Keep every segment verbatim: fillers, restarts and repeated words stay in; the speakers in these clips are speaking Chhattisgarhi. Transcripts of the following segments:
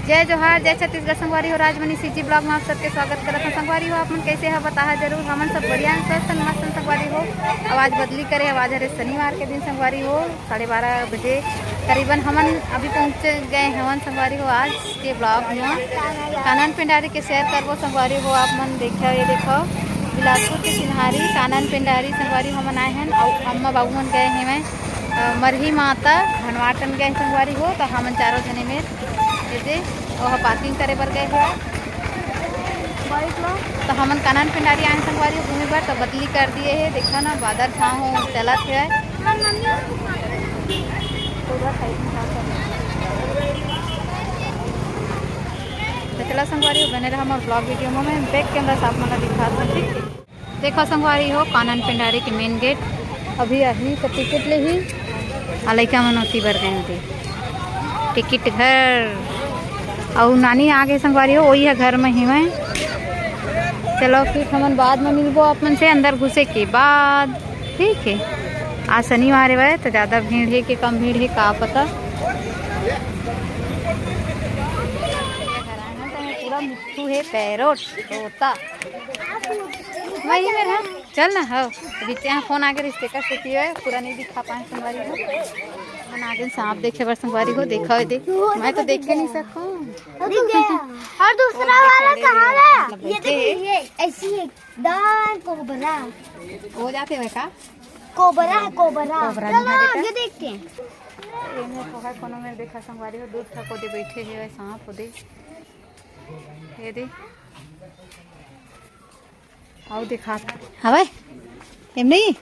जय जोहार, जय छत्तीसगढ़ संगवारी हो। राजमणि CG vlog में आप सबके स्वागत करत हूँ। संगवारी हो, आप मन कैसे हो बताहा जरूर। हमन सब बढ़िया हैं, स्वस्थ हैं, मस्त हैं संगवारी हो। अब आज बदली करे, अब आज हरे शनिवार के दिन संगवारी हो, साढ़े बारह बजे करीबन हमन अभी पहुँच गए हवन संगवारी हो। आज के vlog में कानन पेंडारी के share करबो संगवारी हो। आप मन देखो, ये देखो बिलासपुर के चिन्हारी कानन पेंडारी संगवारी हमन आए हैं। और अम्मा बाबू मन गए हैं, मैं अ, मरही माता भनवाटन गए संगवारी हो, तो हमन चारों जने में ये दे ओह parking करे बर गए हे। तो हमन कानन पेंडारी आए संगवारी हो घूमे बर, तो बदली कर दिए हे। देखा ना, बादर छाँव हो चलत हे। तो चला संगवारी हो, बने रहा हमारे vlog video में। मैं back camera से आप मन ला दिखात हूँ, ठीक है। देखो संगवारी हो, कानन पेंडारी के main gate अभी आही तो टिकट लेही, आ लइका मन ओती बर गए थे टिकट घर। अउ नानी आ गए संगवारी हो, वही है घर में ही मैं। चलो फिर हमन बाद में मिलबो आप मन से अंदर घुसे के बाद, ठीक है। आज शनिवार है तो ज़्यादा भीड़ है कि कम भीड़ है, का पता। पूरा मिट्ठू है, parrot, तोता। वही मेरा, चल ना, हो। अभी ते यहाँ फोन आगे रिश्ते का सेती है, पूरा नहीं दिखा पाए संगवारी हो। मन आगे सांप देखे बर संगवारी हो, देखा हो दे। मैं तो देखे नहीं सकूँ। और दूसरा वाला कहाँ गया? ये देखिए, ये ऐसी है, दान कोबरा। वो जाते हुए का? कोबरा है, कोबरा। कोबरा नहीं चलो, देखा? आगे देखते हैं। ये मेरे को है, कोनो मेरे देखा संगवारी हो, दूध का कोदे बैठे हुए सांप हो दे। ये दे। आओ दिखा। हवे? एम नहीं?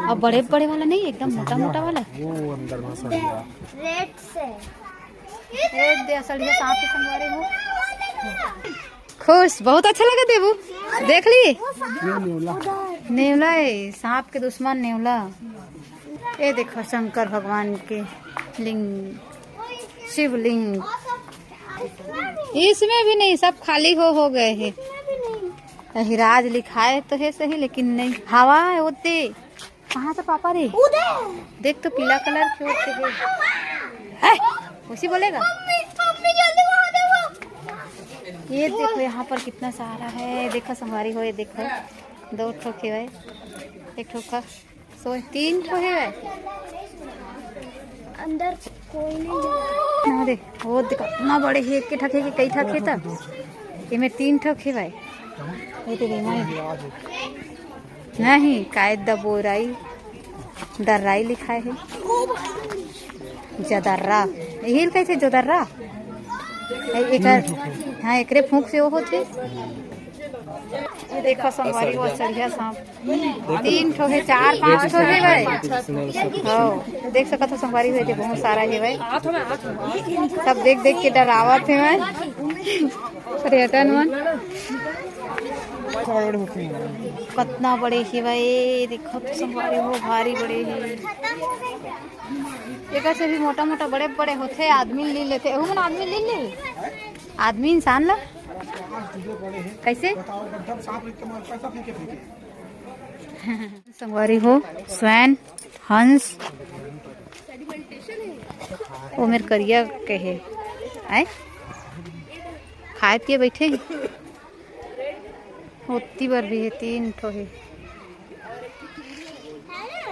अब बड़े बड़े वाला नहीं, एकदम मोटा मोटा वाला। वो अंदर में सड़िया। रेड से। ए दे सड़िया सांप के संगवारी हो। खुश, बहुत अच्छा लगा देबू। देख ली? ये नेवला। नेवला है, सांप के दुश्मन नेवला। ये देखो शंकर भगवान के लिंग, शिवलिंग। इसमें भी नहीं, सब खाली हो हो गए हैं। अहिराज लिखाए तो है सही, लेकिन नहीं। हवा है ओते। कहाँ से पापा रे? उधर। देख तो पीला कलर के ओते है। है, उसी बोलेगा। मम्मी, मम्मी जल्दी वहाँ देखो। ये देखो यहाँ पर कितना सारा है। देखो संगवारी हो, ये देखो दो ठो खेवे, एक ठो का सो तीन ठो हे भाई। अंदर कोई नहीं है। ना रे, वो देख, कितना बड़े हे, एक के ठक हे कि कई ठक हे तब? एमे तीन ठक हे भाई। ये तो बीमारी। नहीं, कायद द बोराई, दर्राई लिखाए हे। जदर्रा। यही कैसे जदर्रा? ए-, एकर, हाँ, एकरे फूंक से वो होथे। ये देखो संगवारी, वो सड़िया सांप। तीन ठो हे, चार, पाँच ठो हे भाई। हो, देख सकत हो संगवारी हो, ये बहुत सारा हे भाई। सब देख देख के डरावत हे भाई। पर्यटन मन। कतना बड़े हे भाई, देखो तो संगवारी हो, भारी बड़े हे। एकर से भी मोटा मोटा बड़े बड़े होथे, आदमी ले लेथे। एहू मन आदमी ले ले, आदमी इंसान ला। कैसे? संगवारी हो, स्वैन, हंस, वो मेर करिया के हे, आय? खाए पिए बैठे हे। ओती बर भी हे, तीन ठो हे।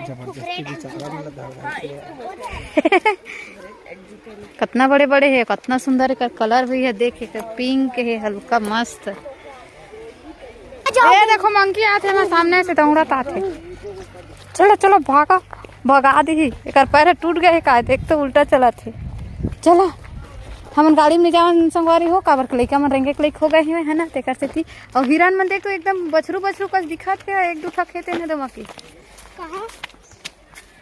जबरदस्ती भी चकरा में लगा हुआ है। कतना बड़े बड़े हे, कतना सुंदर एकर कलर भी हे। देख, एकर पिंक हे, हल्का मस्त। ए देखो, मंकी आथे, हमर सामने से दौड़त आथे। चलो चलो, भागा, भगा दिही। एकर पैर टूट गए हे का? देख तो, उल्टा चलत हे। चला, हमन गाड़ी में जावन संगवारी हो, काबर के लइका मन रेंगे के लइक हो गए हे, है ना, तेकर सेती। अउ हिरन मन देख तो एकदम बछरू बछरू कस दिखत हे, एक दू ठक हे तेन दो मकी। कहाँ?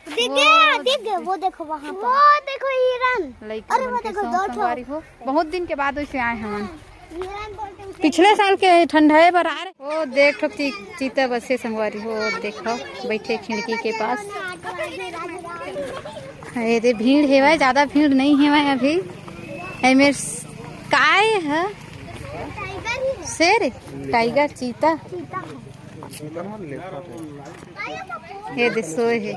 देख गया, देख गया, वो देखो वहाँ पर। वो देखो हिरन। लइका अरे मन वो के देखो, संग दो ठो। संगवारी हो, बहुत दिन के बाद वैसे आए हमन। हिरन बोलते उसे। पिछले साल के ठंडाए बर आ रहे। वो देख ठो ची-, चीता बसे संगवारी हो, देखो बैठे खिड़की के पास। अरे दे भीड़ हेवय, ज्यादा भीड़ नहीं हेवय अभी। एमे स-, काय है? शेर, टाइगर, चीता। ये दे सोए हे।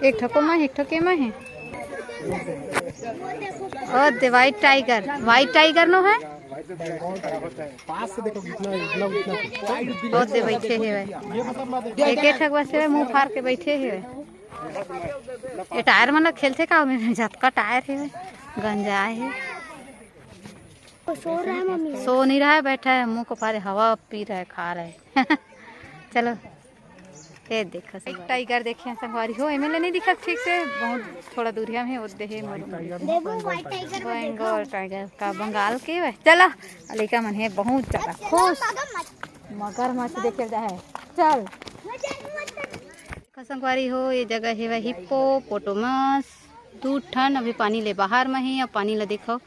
एक ठको मा हे, एक ठके मा हे। ओ दे, व्हाइट टाइगर, व्हाइट टाइगर नो है। पास से देखो कितना, इतना, उतना। ओ दे, बैठे हे। एक एक ठक बस हे, मुंह फार के बैठे हे। ये टायर मन ला खेलथे का, ओमे जतका टायर हे, गंजाए हे। सो रहा है मम्मी। सो नहीं रहा है, बैठा है, मुंह को फारे हवा पी रहा है, खा रहा है। चलो, ये देखो, एक टाइगर देखे हैं संगवारी हो, एमे ले नहीं दिखत ठीक से, बहुत थोड़ा दूरिया में हे, वो देहे मोर। देखो, व्हाइट टाइगर को देखो। बंगाल टाइगर का, बंगाल के बा। चला, लइका मन हे बहुत ज्यादा खुश। मगरमच्छ देखे जाए, चल। देखो संगवारी हो, ये जगह हे हिप्पोपोटामस, दू ठन अभी पानी ले बाहर में हे, अउ पानी ला देखो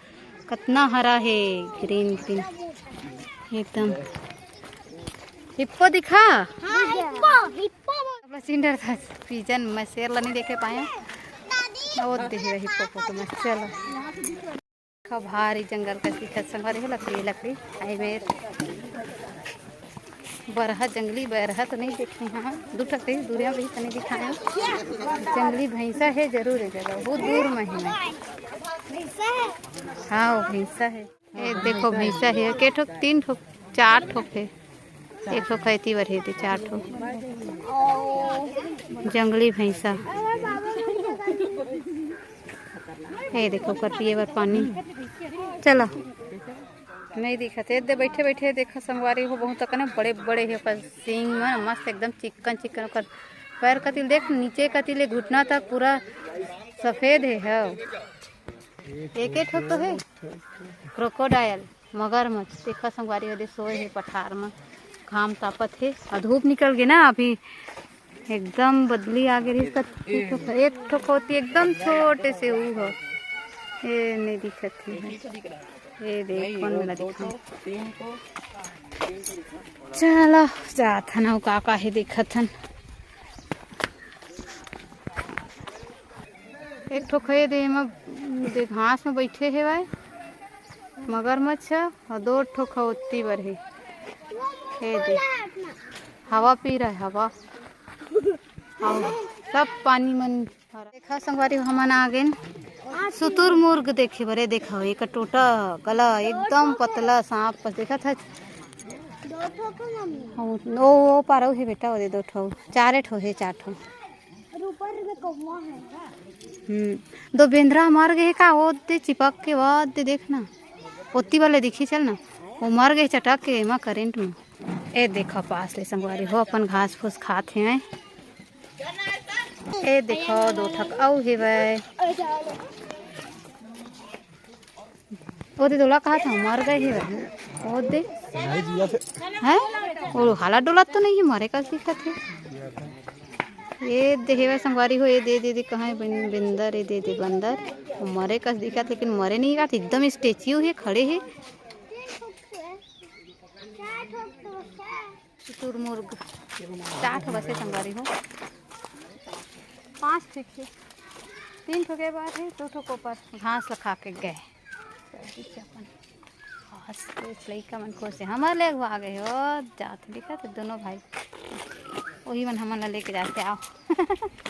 कतना हरा हे, ग्रीन ग्रीन एकदम। हिप्पो दिखा। हाँ, हिप्पो, हिप्पो। अब चिंडर था, पिजन, मैं शेर ला नहीं देखे पाया। वो देहे हिप्पोपोटामस। चलो, का भारी जंगल का दिखत संगवारी हो, लकड़ी, लकड़ी। आई मेर बरहा, जंगली बरहा तो नहीं देखे हैं, दू ठक दूरिया भी तो नहीं दिखाए। जंगली भैंसा हे जरूर, ये जगह बहुत दूर में हे। हाँ, वो भैंसा हे। ये देखो, भैंसा हे, के ठोक, तीन ठोक, चार ठोक हे। एक ठो खैती बर हे, ते चार ठो जंगली भैंसा। ये देखो, ओकर पिए बर पानी। चला, नहीं दिखत हे। दे, बैठे बैठे देखा संगवारी हो, बहुत अकने बड़े बड़े हे ओकर सींग मन, मस्त एकदम चिक्कन चिक्कन। ओकर पैर कतिल देख, नीचे कतिले घुटना तक पूरा सफेद हे। हव, एक एक ठो तो हे। क्रोकोडायल, मगरमच्छ। देखा संगवारी हो दे, सोए हे पठार म, घाम तापत हे, अउ धूप निकल गे ना अभी, एकदम बदली आ गे रहिस। एक ठो, एक ठो होती एकदम छोटे से ऊ हो, ये नहीं दिखत हे। ये देख, कौन मेला दिखा। चलो, जात हन, अउ का का हे देखत हन। एक ठो खे दे, एमा दे घास में बैठे हेवय मगरमच्छ, अउ दो ठो खा ओत्ती बर हे। हे दे, हवा पी रहा है, हवा। अउ सब पानी मन भरा। देखा संगवारी हो, हमन आ गेन शुतुरमुर्ग देखे बर। देखा, एक टोटा गला एकदम पतला सांप कस देखत हे। दो ठो को मम्मी। ओ, ओ, ओ पारऊ हे बेटा, ओदे दो ठो, चारे ठो हे, चार ठो। और ऊपर में कौवा है। हम्म, दो बेंदरा मर गए का, वो दे चिपक के, वो दे देख ना, ओत्ती वाले दिखी, चल ना, वो मर गए चटक के एमा करंट में। ए देखो पास ले संगवारी हो, अपन घास फूस खात हे। ए देखो दो ठक अउ हेवय। ओदे तोला कहा था, मर गए हे भाई। ओदे। नहीं जिया थे। हैं? वो हाला डोला तो नहीं है, मरे का दिखत हे। ये दे हेवय संगवारी हो, ये दे, दे, दे, कहाँ है बन-, बंदर, ये दे, दे, बंदर। वो मरे का दिखत, लेकिन मरे नहीं का, एकदम स्टैच्यू है, खड़े है। शुतुरमुर्ग। चार ठो बसे संगवारी हो, पांच ठो हे, तीन ठो के बाद हे, दो ठो कोपर घास ला खा के गए। चल, ठीक हे अपन। घास के लइका मन खुश हे, हमर ले अगुवा गए हो, जात दिखत हे दोनों भाई, वही मन हमन ला लेके जाते। आओ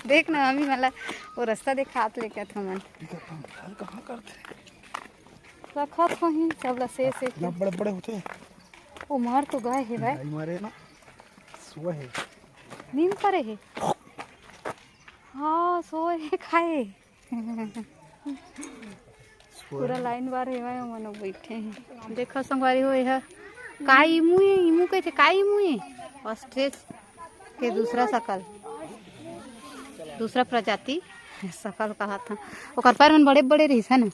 देख ना, मम्मी मन ला वो रास्ता देखात लेके आत हमन। कहाँ करते? रखत होही सब ला से, से के। इतना बड़े बड़े होते। ओ मर तो गए हे भाई। नहीं मरे ना, सोए हे। नींद करे हे। हाँ, सोए हे, खाए। पूरा लाइन बार हे भाई, मनो बैठे हे। देखो संगवारी हो, यह का इमू हे, इमू कहिथे, का इमू हे? ऑस्ट्रिच के दूसरा सकल, दूसरा प्रजाति सकल कहा था। ओकर पैर मन बड़े बड़े रहिस हे ना,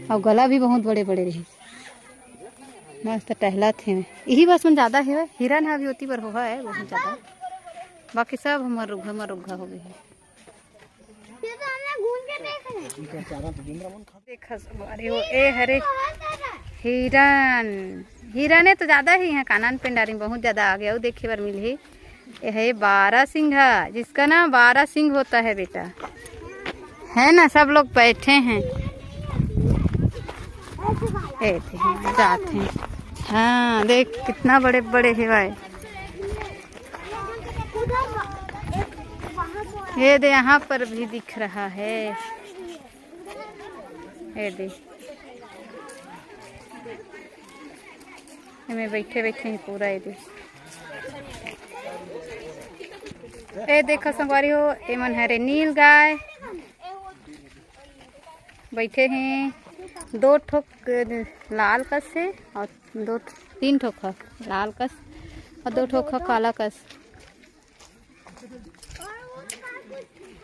अउ गला भी बहुत बड़े बड़े रहिस। मस्त टहलत हे। इही बस मन ज्यादा हे, हिरन ह भी ओती बर होहा है बहुत ज्यादा, बाकी सब हमर रुग्घा म रुग्घा हो गए हे। ये तो हमने घूम के देख ले। देखा संगवारी हो, ए हरे हिरन, हिरन ए तो ज्यादा ही है, कानन पेंडारी में बहुत ज्यादा आ गया, वो देखे बर मिलही। ये है बारहसिंघा, जिसका ना बारह सिंह होता है बेटा, है ना, सब लोग बैठे हैं। ए दे, जात हैं। हाँ, देख कितना बड़े बड़े हे भाई। ये दे, यहाँ पर भी दिख रहा है। ए दे, एमे बैठे बैठे ही पूरा ए दे। ए देखो संगवारी हो, एमन हरे नील गाय बैठे हैं। दो ठोक लाल कस है और दो, तीन ठोक ह लाल कस और दो ठोक ह काला कस।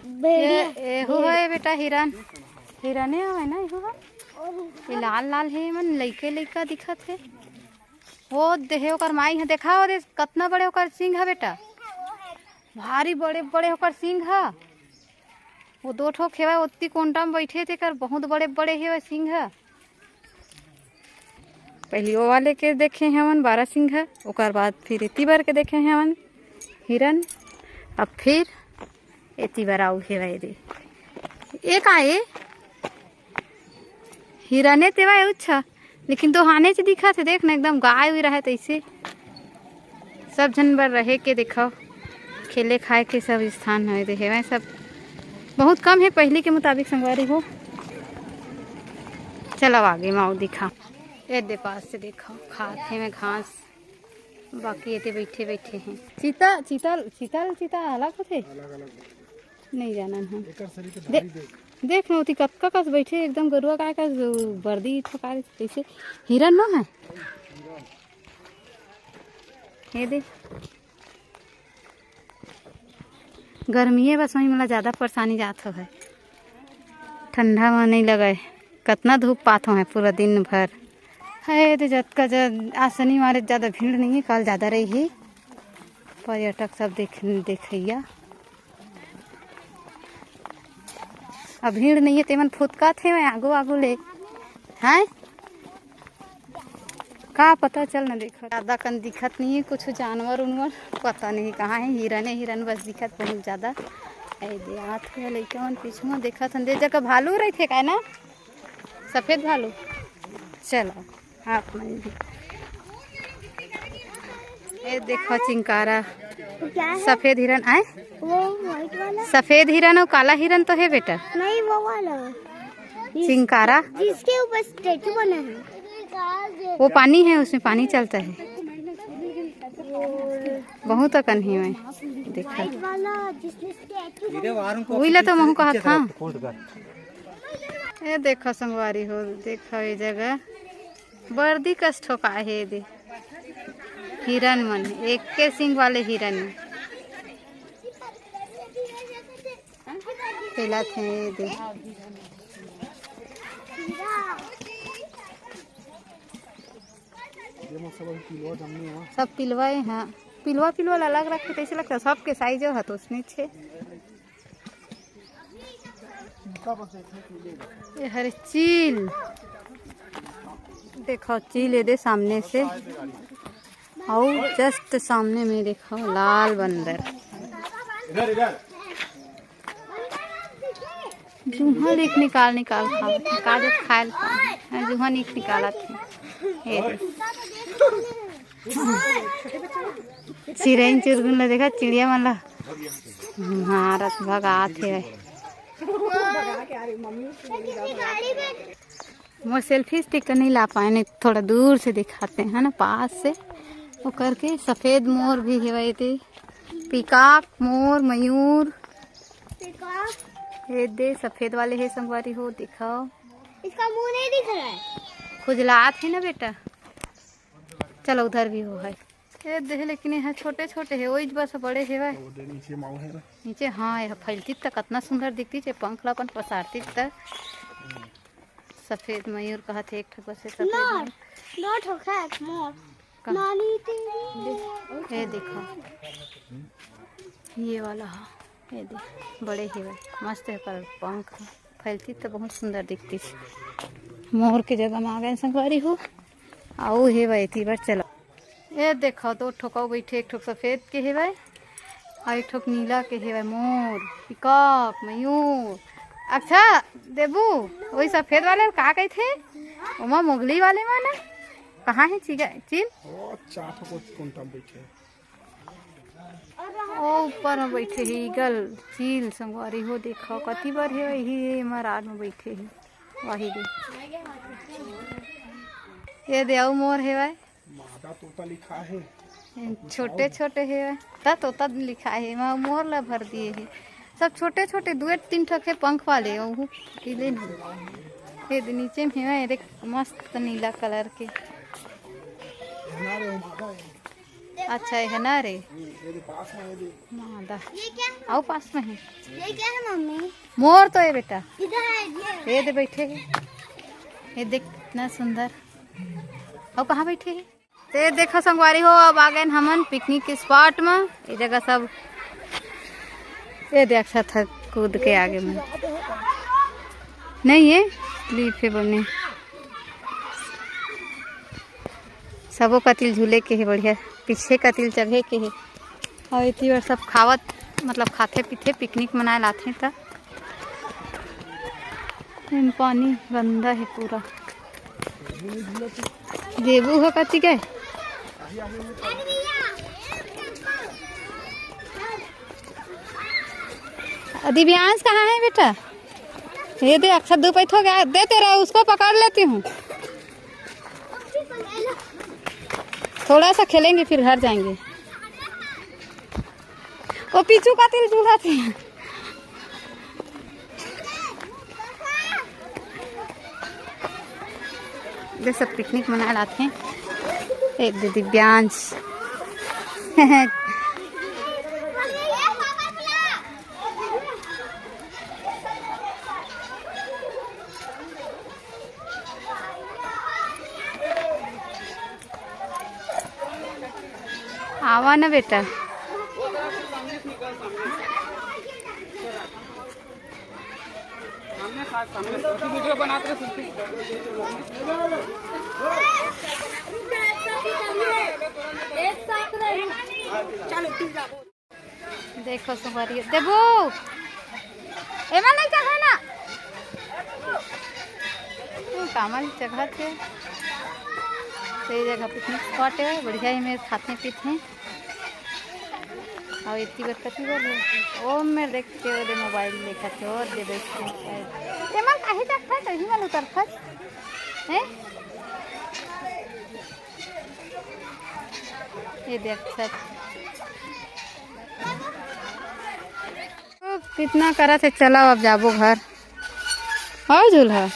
भेड़िया। ए, एहू है बेटा हिरन, हिरने हवे ना, एहू है। ये लाल लाल है, मन लइके लइका दिखत है। वो देहे ओकर माई है, देखा वो दे, कतना बड़े ओकर सिंग है बेटा, भारी बड़े बड़े ओकर सिंग है। वो दो ठोक हेवय, ओत्ती कोंटा में बैठे थे कर, बहुत बड़े बड़े हेवय सिंग ह। पहली वो वाले के देखे हवन बारह सिंह, ओकर बाद फिर एती बर के देखे हवन हिरन, अब फिर एती बर आऊ हेवय रे। ए का ए? हिरने तेवा ए उच्छा, लेकिन दो हाने च दिखत हे, देख ना, एकदम गाय हुई रहे तैसे। सब झन बर रहे के देखव, खेले खाए के सब स्थान हवे दे हेवय, सब बहुत कम है पहली के मुताबिक संगवारी हो। चलो आगे माऊ दिखा, ए दे पास से देखव, खात हे में घास, बाकी एते बैठे बैठे हैं। चीता, चीता, चीता, चीता अलग होथे? नहीं जानन हम। एकर शरीर के दे-, भारी देख। देख ना, ओती कतका कस बैठे, एकदम गरुआ गाय कस, बर्दी ठोकारे कइसे। हिरन नो है? ये दे। गर्मिये बस में मोला ज़्यादा परेशानी जात हवय, ठंडा में नहीं लगय। कतना धूप पात हवय पूरा दिन भर। है दे जतका ज-, आज शनिवार हे, ज़्यादा भीड़ नहीं है, कल ज़्यादा रही है। पर्यटक सब देख, देखैया। अब भीड़ नहीं है, तेमन फुदकात हे आगू आगू ले। हैं? का पता चल न देखत। ज़्यादा कन दिखत नहीं है कुछ जानवर उनवर, पता नहीं कहाँ है। हिरने हिरन बस दिखत बहुत ज़्यादा। ए दे आत हे लइका मन पीछू में देखत हन। दे जगह भालू रहिथे का ना? सफेद भालू। चलो। आप मन भी। ए देखो चिंकारा, क्या है? सफेद हिरन आए। वो व्हाइट वाला? सफेद हिरन और काला हिरन तो है बेटा। नहीं, वो वाला। चिंकारा। जिसके ऊपर स्टैचू बना है। वो पानी है, उसमें पानी चलता है। बहुत अकन ही में देखा। व्हाइट वाला जिसमें स्टैचू बना है। वही ला तो महू कहा था। ये देखो संगवारी हो, देखो ये जगह। बर्दी कस ठोका हे दे। हिरन मन, एक के सिंग वाले हिरन मन। खेलत हे दे। सब पिलवा हे, हाँ। पिलवा, पिलवा ला अलग रखे, तैसे लगता है सबके साइज हो तो उसने छे। ये हरे चील, देखो चील ये दे सामने से, और जस्ट सामने में देखो लाल बंदर। जुहा देख निकाल निकाल खा, का दे खायल खा, जुहा निक निकालत हे। ये दे। चिरई चुरगुन ला देखा, चिड़िया मन ला मारत भगात हे। मोर सेल्फी स्टिक तो नहीं ला पाए, नहीं थोड़ा दूर से दिखाते हैं ना, पास से। वो करके सफेद मोर भी हेवय ते, पीकॉक, मोर, मयूर। पीकॉक। ये दे सफेद वाले हे संगवारी हो, दिखाओ। इसका मुंह नहीं दिख रहा है। खुजलात है ना बेटा। चलो उधर भी हो है। ये देख, लेकिन ये छोटे छोटे है, वही बस बड़े है भाई। वो दे नीचे माऊ है ना। नीचे, हाँ, ये फैलती त कितना सुंदर दिखती है, पंख ला अपन पसारती त। सफेद मयूर कहत है एक ठो बस है सफेद ना, मयूर। दो ठो है मोर। कहाँ? नानी तेरी। ये देखो, ये वाला है, ये देख, बड़े है भाई, मस्त है पर पंख फैलती तो बहुत सुंदर दिखती। मोर के जगह में आ गए संगवारी हो। आओ हे भाई, एती बार चला। ये देखो, दो ठोक अउ बैठे, एक ठोक सफेद के हेवय, अउ एक ठोक नीला के हेवय। मोर, पीकॉक, मयूर। अच्छा, देबू, वही सफेद वाले ल का कहिथे? ओमा मुगली वाले मा ना? कहाँ हे चीगा-, चील? ओ, चार ठोक कोंटा म बैठे। ओ, ऊपर म बैठे हे ईगल, चील, संगवारी हो, देखो, कति बर हे, वही हे, मरार म बैठे हे। वही दे। ये दे, अउ मोर हेवय। मादा तोता लिखा हे। छोटे छोटे हेवय, त तोता लिखा हे, एमा मोर ला भर दिए हे। सब छोटे छोटे, दुए तीन ठक हे पंख वाले, अउ अकेले नहीं। ये दे नीचे में हेवय, ये देख, मस्त नीला कलर के। अच्छा, ये हे ना रे। ये दे पास में, ये दे। मादा। ये क्या है? अउ पास में हे। ये क्या है मम्मी? मोर तो हे बेटा। इधर है ये। ये दे बैठे हे। ये देख कितना सुंदर। अउ कहाँ बैठे हे? ते देखो संगवारी हो, अब आ गए हमन पिकनिक के स्पॉट में। ये जगह सब, ये देख सकत ह कूद के आगे में नहीं है, क्लिप हे बने। सबो कतिल झूले के हे बढ़िया, पीछे कतिल चढ़े के हे। अउ एती बर सब खावत, मतलब खाथे पीथे, पिकनिक मनाए लाथे त। एम पानी गंदा हे पूरा। देबू हो कति गए? दिव्यांश कहाँ है बेटा? ये दे, अक्षत दो पैक हो गया, दे तेरा, उसको पकड़ लेती हूँ। थोड़ा सा खेलेंगे फिर घर जाएंगे। वो पीछू का तिल झूला थे। ये सब पिकनिक मनाए लाथे। एक दे दिव्यांश। आवा ना बेटा। देखो सुपारी देबो, एमा नहीं चढ़ा ना। हम्म, कामल जगह थे। तो ये जगह पिकनिक स्पॉट है, बढ़िया ही में खाते पीते हैं। और इतनी बार कति बार है, ओ मेरे देख के ओदे मोबाइल देखा थे और दे बैठ के। एमा काहे चढ़ता है, कहीं मल उतरता है? हैं? ये देख सच। कितना करत हे, चला अब जाबो घर। और झूलहा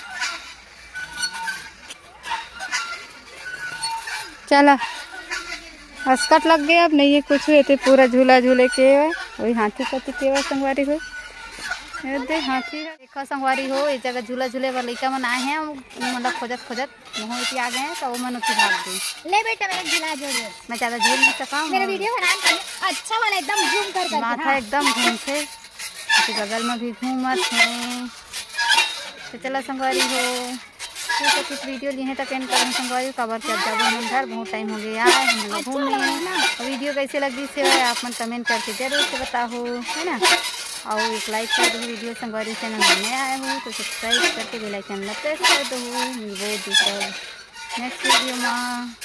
चला, अस्कट लग गया, अब नहीं है कुछ, ये तो पूरा झूला झूले के है। वही हाथी कति के है संगवारी हो, ये दे हाथी है। देखो संगवारी हो, ये जगह झूला झूले बर लइका मन आए हैं, मतलब खोजत खोजत महू इति आ गए हैं, तो वो मन उति भाग गई। ले बेटा, मेरा झूला झूल रहे। मैं ज्यादा झूल नहीं सका हूँ। मेरा वीडियो बनाना चाहिए। अच्छा वाला एकदम जूम कर करके, माथा हाँ। एकदम घूमथे, तो बगल में भी घूमत हैं। तो चला संगवारी हो, तो कुछ वीडियो लिए हैं तो एंड करें संगवारी, काबर के अब जाबो हमन घर, बहुत टाइम हो गया है, हम लोग अच्छा घूमे वाला हैं। ना। और वीडियो कैसे लगी से आप मन कमेंट करके जरूर से बताओ, है ना। और एक लाइक कर दो वीडियो संगवारी, चैनल में नया आए हो तो सब्सक्राइब करके बेल आइकन ला प्रेस कर दो। मिलबो दूसरा नेक्स्ट वीडियो में।